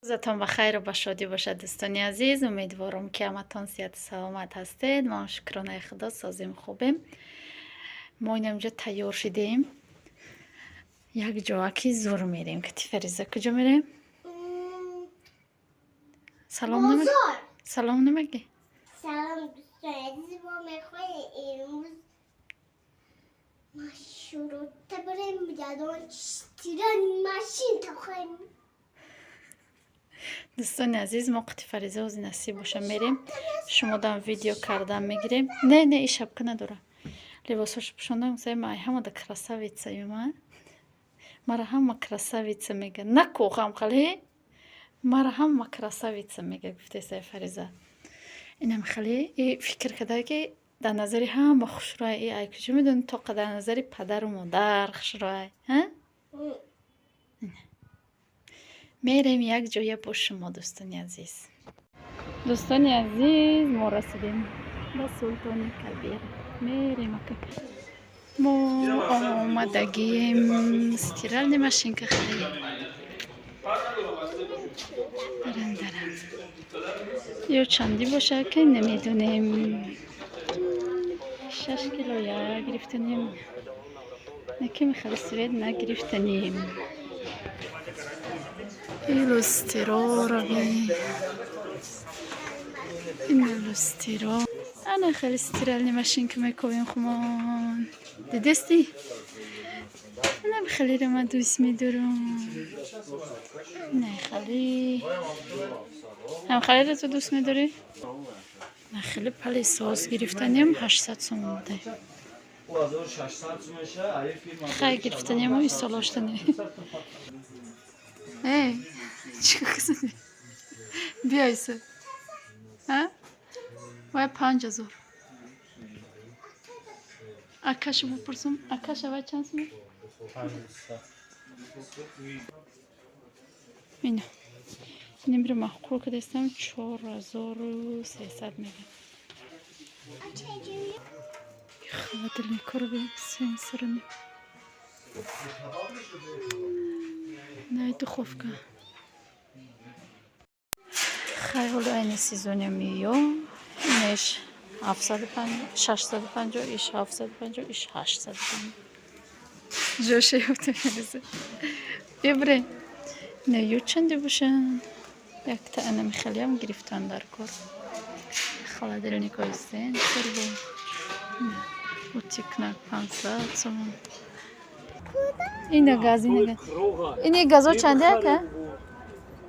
Рӯзатон ба хайру ба шодӣ бошад, дӯстони азиз. Умедворам, ки ҳаматон сиҳату саломат ҳастед. Мо ҳам, шукронаи Худо, созем, хубем. Мо инамҷо тайёр шидем. Як ҷоаки зур мерем. Кати Фариза куҷо мерем? Салом нама? Салом намагӣ? Салом, дӯстони азиз, мо мехоҳем имрӯз маршрутка барем, ядон стиральный машинка хоҳем. Дӯстони азиз, мо қати Фариза ози насиб боша мерем. Шумодам видео кардан мегирем. Не, не, и шапка надора. Либосҳошо пӯшонда гуфтам, ай ҳамада красавица юма. Мара ҳама красавица мега. Накохам хали? Мара ҳама красавица мега, гуфтесай Фариза. Инам хали и фикр карда, ки дар назари ҳама хушрӯй. И ай куҷо медони, тоқа дар назари падару модар хушрӯй, ҳа? Мерем як ҷоя бо шумо, дӯстони азиз. Дӯстони азиз, мо расидем ба Султони Кабир. Мерем ака. Мо омадагием стиральный машинка харем. Даран даран. Ё чандӣ бошад, ки намедонем. 6 кило як гирифтанем. Наки мехали свет нагирифтанем. И люстроро бин. Ина люстро. Ана хеле стиральный машинка мекобем хумон. Дидести? Ана хелеро ман дӯст медорам. Не хеле. Ҳам хелеро ту дӯст медорӣ? На хеле пылесос гирифтанем, 800 сомон будай. Хай, гирифтанему истолоштанем. Эй, чӣ кардӣ? Биёйса. А? Вай 5000. Акашу бупурсум. Акаша вай чанд сум? Ина. Инамро маъқул кардастам, 4300 мега. Холодильникро бин, сенсорни. Най, духовка. Хай, ҳоло айни сезония меё. Инеш 650, иш 750, иш 850. Ҷоше ёфта мереза. Бибре. Ина ё чанде бошанд? Якта анами хелеам гирифтан дар кор. Холодильникҳои сенсор бо. Утикнак 500 сомон. Ина газ, ина газ. Ини газо чанде, ака?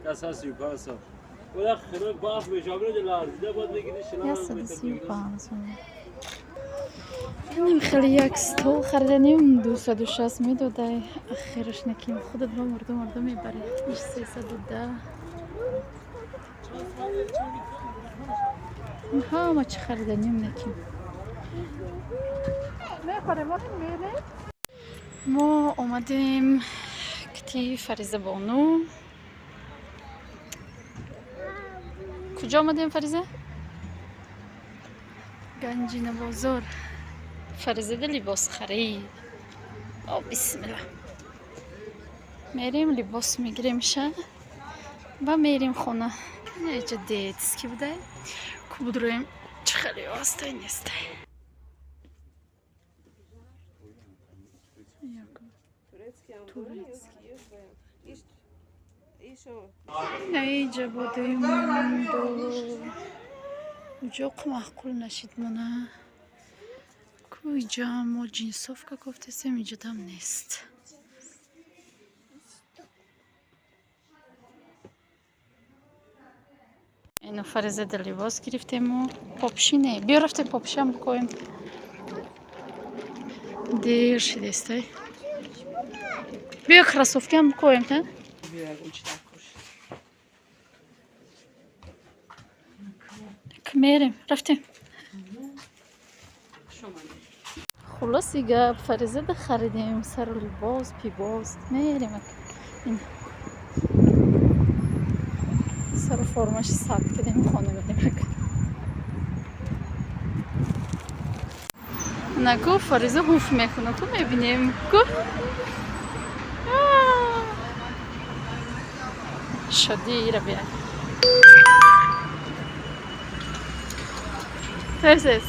135 сомон. Инам хеле як стол хариданем, 260 медодай. Ахираш наким худат ба мурда мурда мебарӣ. Иш 310. Ҳама чӣ хариданем, наким. Мехорем, мерем. Мо омадем кити Фаризабону. Куҷо омадем, Фариза? Ганҷина бозор. Фаризада либос харид. О, бисмилла. Мерем, либос мегиремша ва мерем хона. Инаҷа детский будай. Ку будроем, чӣ хеле ҳастай, нестай. Турецкий. Наиҷа будем до уҷоқ маъқул нашид мона. Ку иҷа мо джинсовка кофтесем, иҷодам нест. Ино Фаризада либос гирифтему попши не. Биё, рафтем, попшиам бикоем. Дер шидестай. Биё, кроссовкиам бикоем, та? Мерем, рафтем. Хулоси гап, Фаризада харидем сару либос, пибос. Мерем. Ин сару формаши сабт кардем, хона мерем. Наку Фариза ҳуф мекуна, ку мебинем. Ку? Шодии ира бия. Tez.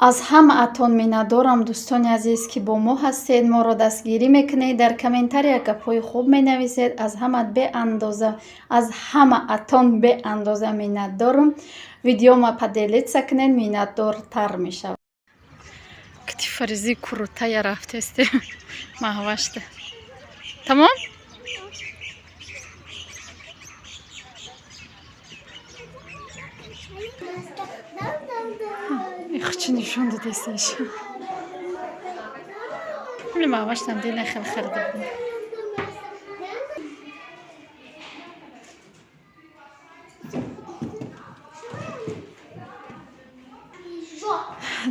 Аз ҳамаатон миннатдорам, дӯстони азиз, ки бо мо ҳастед, моро дастгирӣ мекунед, дар комментария гапҳои хуб менависед. Аз ҳама беандоза, аз ҳамаатон беандоза миннатдорам. Видеома поделиться кунед, миннатдортар мешавад. Кити Фаризӣ курутая рафтесте Маҳвашта. Тамом. Ихчи нишон додесташ. Маҳваштам дина хел харида будем.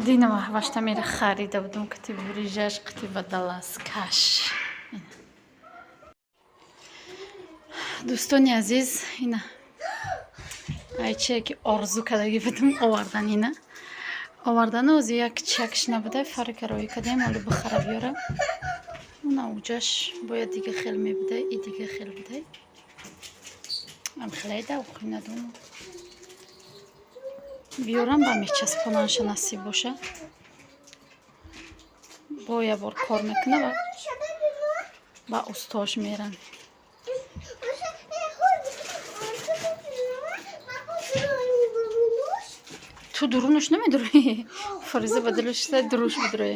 Дина Маҳвашта мера харида будум, кити бурижаш, кити бадаласкаш. Дӯстони азиз, ина айчие ки орзу кардагӣ будум, овардан. Ина овардану ози як чакш набуда, фарка роӣ кардем, оли бихара биёра. Уна уҷаш бояд дига хел мебуда, и дига хел буда. Амхелайда охи надонам. Биёрам, ба мечаспонанша, насиб боша. Бо як бор кор мекуна ва ба устош мерам. Ту дурунаш намедурӣ? Фариза ба дилаш дуруш бидурӣ.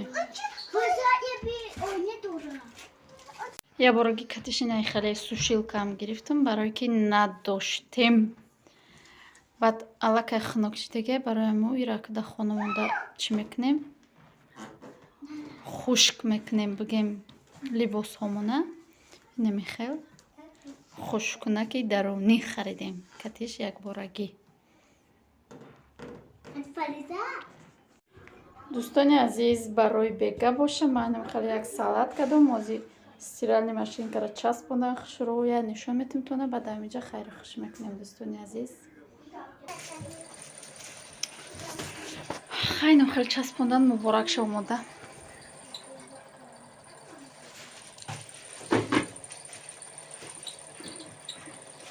Я бораги катишинаи хеле сушилкаам гирифтам, барое ки надоштем. Баъд аллакай хунук шидаге, барои мо ира дар хона монда чӣ мекунем? Хушк мекунем, бигем, либосҳомона. Инами хел хушккунаки дарунӣ харидем. Катиш якборагӣ. Дӯстони азиз, барои бега боша, ман хеле як салат кардам. Ози стиральный машинкаро часпондан, хушрӯя нишон метем тона, баъд ҳаминҷа хайру хуш мекунем, дӯстони азиз. Хайном хеле часпондан, муборак шав, омода.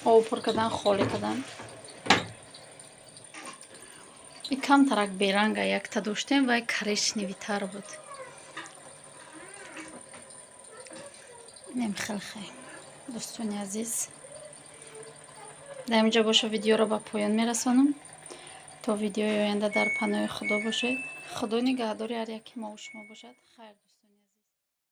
Об пур кардан, холӣ кардан. И камтарак беранга якта доштем, вай коричневитар буд. Инем хеле хай. Дӯстони азиз, дар инҷо боша, видеоро ба поён мерасонам. То видеои оянда дар паноҳи Худо бошед. Худо нигаҳдори ҳар яки мову шумо бошад. Хайр, дӯстон.